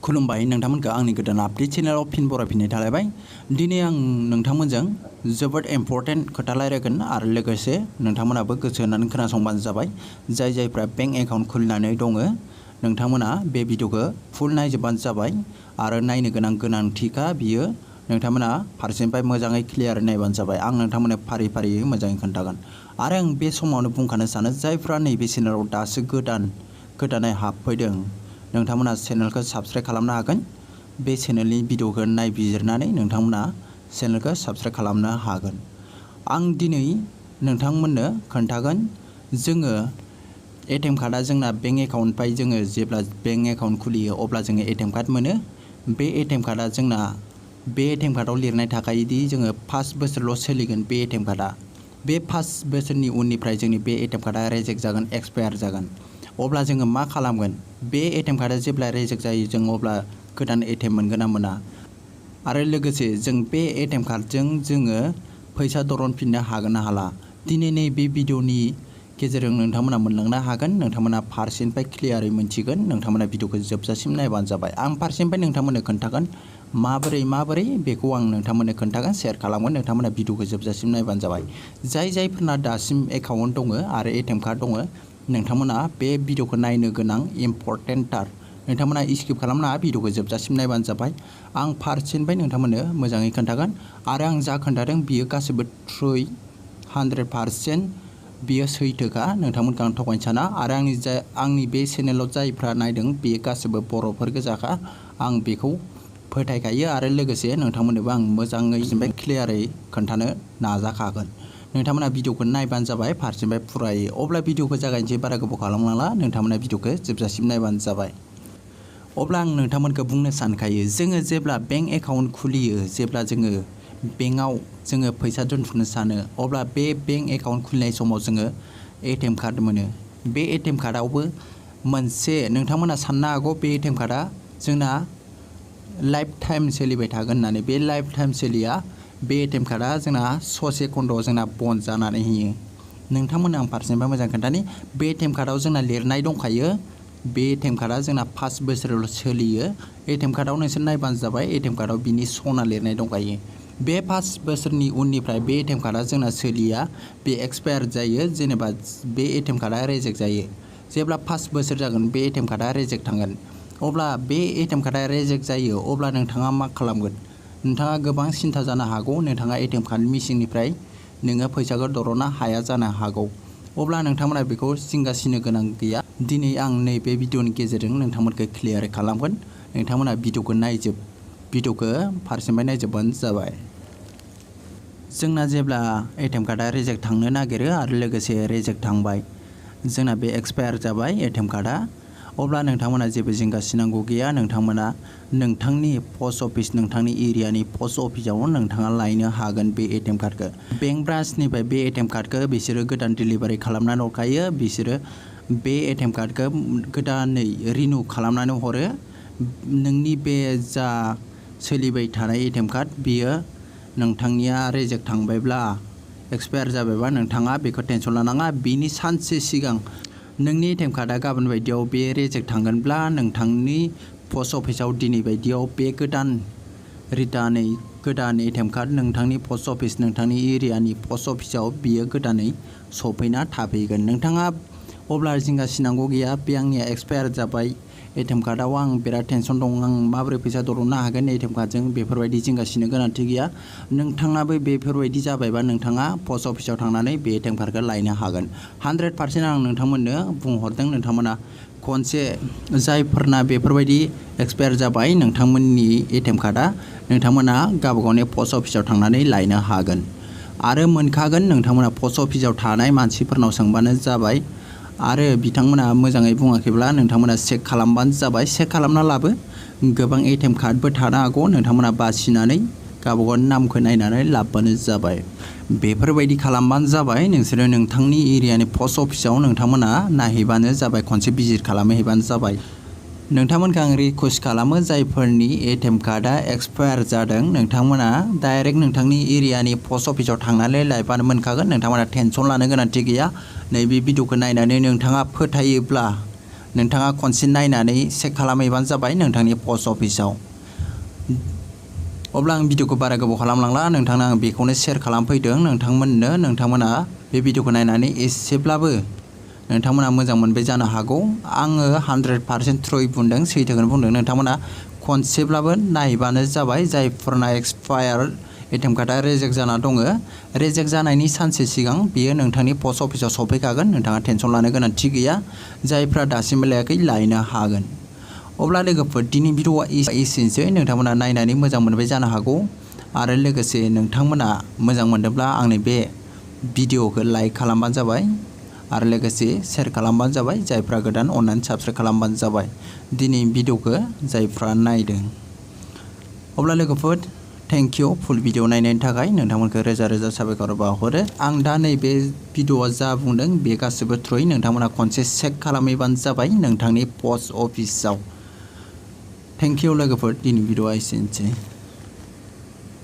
खुलुमबाय नोंथांमोनखौ आंनि गोदान आपडेट चेनेलाव फिन बरायफिननाय थालायबाय। दिनै आं नोंथांमोनजों जोबोद इम्पर्टेन्ट खोथा रायलायगोन आरो लोगोसे नोंथांमोनाबो गोसो होनानै खोनासंबानो जाबाय। जायफ्रा बेंक एकाउन्ट खुलिनानै दङ नोंथांमोना बे भिडिअखौ फुल नायजोबबानो जाबाय आरो नायनो गोनांथिखा बियो नोंथांमोना फारसेनिफ्राय मोजाङै क्लियार नायबानो जाबाय। आं नोंथांमोननो फारि फारियै मोजाङै खोन्थागोन आरो आं बे समावनो बुंखानो सानो जायफ्रा नैबे चेनेलाव दासो गोदानै हाबफैदों नोंथांमोना चेनेलखौ साबस्क्राइब खालामनो हागोन। बे चेनेलनि भिडिअखौ नायबिजिरनानै नोंथांमोना चेनेलखौ साबस्क्राइब खालामनो हागोन। आं दिनै नोंथांमोननो खोन्थागोन जोङो एटिएम कार्डआ जोंना बेंक एकाउन्टनिफ्राय जोङो जेब्ला बेंक एकाउन्ट खुलियो अब्ला जोङो एटिएम कार्ड मोनो। बे एटिएम कार्डआ जोंना बे एटिएम कार्डआव लिरनाय थाखायोदि जोङो 5 बोसोरल' सोलिगोन बे एटिएम कार्डआ। बे 5 बोसोरनि उननिफ्राय जोंनि बे एटिएम कार्डआ रिजेक्ट जागोन, एक्सपायार जागोन। अब्ला जोङो मा खालामगोन? बे एटिएम कार्डआ जेब्ला रिजेक्ट जायो जों अब्ला गोदान एटिएम मोनगोन ना मोना आरो लोगोसे जों बे एटिएम कार्डजों जोङो फैसा दरनफिननो हागोन ना हाला दिनै नैबे भिडिअनि गेजेरजों नोंथांमोना मोनलांनो हागोन। नोंथांमोना फारसेनिफ्राय क्लियारै मोनथिगोन। नोंथांमोना भिडिअखौ जोबजासिम नायबानो जाबाय। आं फारसेनिफ्राय नोंथांमोननो खोन्थागोन माबोरै बेखौ आं नोंथांमोननो खोन्थागोन, शेयार खालामगोन। नोंथांमोना भिडिअखौ जोबजासिम नायबानो जाबाय। जायफोरना दासिम एकाउन्ट दङ आरो एटिएम कार्ड दङ नोंथांमोना बे भिडिअखौ नायनो गोनां इम्पर्टेन्टथार। नोंथांमोना स्किप खालामनाङा, भिडिअखौ जोबजासिम नायबानो जाबाय। आं फारसेनिफ्राय नोंथांमोननो मोजाङै खोन्थागोन आरो आं जा खोन्थादों बियो गासैबो 100% बियो सैथोखा। नोंथांमोनखौ आं थगायनो साना आरो आंनि बे चेनेलाव जायफ्रा नायदों बेयो गासैबो बर'फोर गोजाखा। आं बेखौ फोथायखायो आरो लोगोसे नोंथांमोननोबो आं मोजाङै क्लियारै खोन्थानो नाजाखागोन। नोंथांमोना भिडिअखौ नायबानो जाबाय फारसेनिफ्राय फुरायै। अब्ला भिडिअखौ जागायनोसै, बारा गोबाव खालामनांला। नोंथांमोना भिडिअखौ जोबजासिम नायबानो जाबाय। अब्ला आं नोंथांमोनखौ बुंनो सानखायो जोङो जेब्ला बेंक एकाउन्ट खुलियो, जेब्ला जोङो बेंकआव जोङो फैसा दोनथुमनो सानो अब्ला बे बेंक एकाउन्ट खुलिनाय समाव जोङो एटिएम कार्ड मोनो। बे एटिएम कार्डआवबो मोनसे नोंथांमोना साननो हागौ बे एटिएम कार्डआ जोंना लाइफ टाइम सोलिबाय थागोन होननानै। बे लाइफ टाइम सोलिया। बे एटिएम कार्डआ जोंना ससे खन्द'आव जोंना बन्द जानानै होयो। नोंथांमोननो आं फारसेनिफ्राय मोजां खोन्थानि बे एटिएम कार्डआव जोंना लिरनाय दंखायो बे एटिएम कार्डआ जोंना 5 बोसोरल' सोलियो। एटिएम कार्डआव नोंसोर नायबानो जाबाय, एटिएम कार्डआव बिनि सना लिरनाय दंखायो। बे 5 बोसोरनि उननिफ्राय बे एटिएम कार्डआ जोंना सोलिया, बे एक्सपायार जायो। जेनेबा बे एटिएम कार्डआ रिजेक्ट जायो। जेब्ला 5 बोसोर जागोन बे एटिएम कार्डआ रिजेक्ट थांगोन। अब्ला बे एटिएम कार्डआ रिजेक्ट जायो अब्ला नोंथाङा मा खालामगोन? नोंथाङा गोबां सिन्था जानो हागौ। नोंथाङा एटिएम कार्ड मेसिननिफ्राय नोङो फैसाखौ दरननो हाया जानो हागौ। अब्ला नोंथांमोना बेखौ जिंगासिनो गोनां गैया। दिनै आं नैबे भिडिअनि गेजेरजों नोंथांमोनखौ क्लियार खालामगोन। नोंथांमोना भिडिअखौ फारसेनिफ्राय नायजोबबानो जाबाय। जोंना जेब्ला एटिएम कार्डआ रिजेक्ट थांनो नागिरो आरो लोगोसे रिजेक्ट थांबाय, जोंना बे एक्सपायार जाबाय एटिएम कार्डआ, अब्ला नोंथांमोना जेबो जिंगासिनांगौ गैया। नोंथांमोना नोंथांनि पस्ट अफिस, नोंथांनि एरियानि पस्ट अफिसाव नोंथाङा लायनो हागोन बे एटिएम कार्डखौ। बेंक ब्रान्सनिफ्राय बे एटिएम कार्डखौ बिसोरो गोदान डिलिभारि खालामनानै हरखायो। बिसोरो बे एटिएम कार्डखौ गोदानै रिनिउ खालामनानै हरो। नोंनि बे जा सोलिबाय थानाय एटिएम कार्ड बियो नोंथांनिया रिजेक्ट थांबायब्ला, एक्सपायार जाबायबा नोंथाङा बेखौ टेनसन लानाङा। बिनि सानसे सिगां नोंनि एटिएम कार्डआ गाबोन बायदियाव बे रिजेक्ट थांगोनब्ला नोंथांनि पस्ट अफिसाव दिनै बायदियाव बे गोदान एटिएम कार्ड नोंथांनि पस्ट अफिस, नोंथांनि एरियानि पस्ट अफिसाव बियो गोदानै सफैना थाफैगोन। नोंथाङा अब्ला जिंगासिनांगौ गैया। बे आंनिया एक्सपायार जाबाय एटिएम कार्डआव, आं बिराद टेनसन दं, आं माबोरै फैसा दरननो हागोन एटिएम कार्डजों, बेफोरबायदि जिंगासिनो गोनांथि गैया। नोंथाङाबो बेफोरबायदि जाबायबा नोंथाङा पस्ट अफिसाव थांनानै बे एटिएम कार्डखौ लायनो हागोन। 100% आं नोंथांमोननो बुंहरदों। नोंथांमोना खनसे जायफोरना बेफोरबायदि एक्सपायार जाबाय नोंथांमोननि एटिएम कार्डआ, नोंथांमोना गावबा गावनि पस्ट अफिसाव थांनानै लायनो हागोन आरो मोनखागोन। नोंथांमोना पस्ट अफिसाव थानाय मानसिफोरनाव सोंबानो जाबाय आरो बिथांमोना मोजाङै बुङाखैब्ला नोंथांमोना चेक खालामबानो जाबाय। चेक खालामना लाबो। गोबां एटिएम कार्डबो थानो हागौ, नोंथांमोना बासिनानै गावबा गावनि नामखौ नायनानै लाबोबानो जाबाय। बेफोरबायदि खालामबानो जाबाय। नोंसोरो नोंथांनि एरियानि पस्ट अफिसाव नोंथांमोना नायहैबानो जाबाय, खनसे भिजिट खालामहैबानो जाबाय। नोंथांमोनखौ आं रिक्वेस्ट खालामो जायफोरनि एटिएम कार्डआ एक्सपायार जादों नोंथांमोना डाइरेक्ट नोंथांनि एरियानि पस्ट अफिसाव थांनानै लायबानो मोनखागोन। नोंथांमोना टेनसन लानो गोनांथि गैया। नैबे भिडिअखौ नायनानै नोंथाङा फोथायोब्ला नोंथाङा खनसे नायनानै चेक खालामहैबानो जाबाय नोंथांनि पस्ट अफिसाव। अब्ला आं भिडिअखौ बारा गोबाव खालामलांला, नोंथांनो आं बेखौनो शेयार खालामफैदों नोंथांमोननो। नोंथांमोना बे भिडिअखौ नायनानै एसेब्लाबो नोंथांमोना मोजां मोनबाय जानो हागौ। आङो 100% थ्रुयै बुंदों, सैथोखौनो बुंदों। नोंथांमोना खनसेब्लाबो नायबानो जाबाय। जायफोरना एक्सपायार एटिएम कार्डआ रिजेक्ट जाना दङ, रिजेक्ट जानायनि सानसे सिगां बियो नोंथांनि पस्ट अफिसाव सफैखागोन। नोंथाङा टेनसन लानो गोनांथि गैया। जायफ्रा दासिमबो लायाखै लायनो हागोन। अब्ला लोगोफोर दिनै भिडिअआ एसेनोसै। नोंथांमोना नायनानै मोजां मोनबाय जानो हागौ आरो लोगोसे नोंथांमोना मोजां मोनदोंब्ला आंनि बे भिडिअखौ लाइक खालामबानो जाबाय आरो लोगोसे शेयार खालामबानो जाबाय। जायफ्रा गोदान अननानै साबस्क्राइब खालामबानो जाबाय दिनै भिडिअखौ जायफ्रा नायदों। अब्ला लोगोफोर थेंक इउ फुल भिडिअ नायनायनि थाखाय। नोंथांमोनखौ रोजा रोजा साबायखर बावहरो। आं दा नैबे भिडिअआ जा बुंदों बे गासिबो थ्रुयै नोंथांमोना खनसे चेक खालामहैबानो जाबाय नोंथांनि पस्ट अफिसाव। थेंक इउ लोगोफोर, दिनै भिडिअआ एसेनोसै।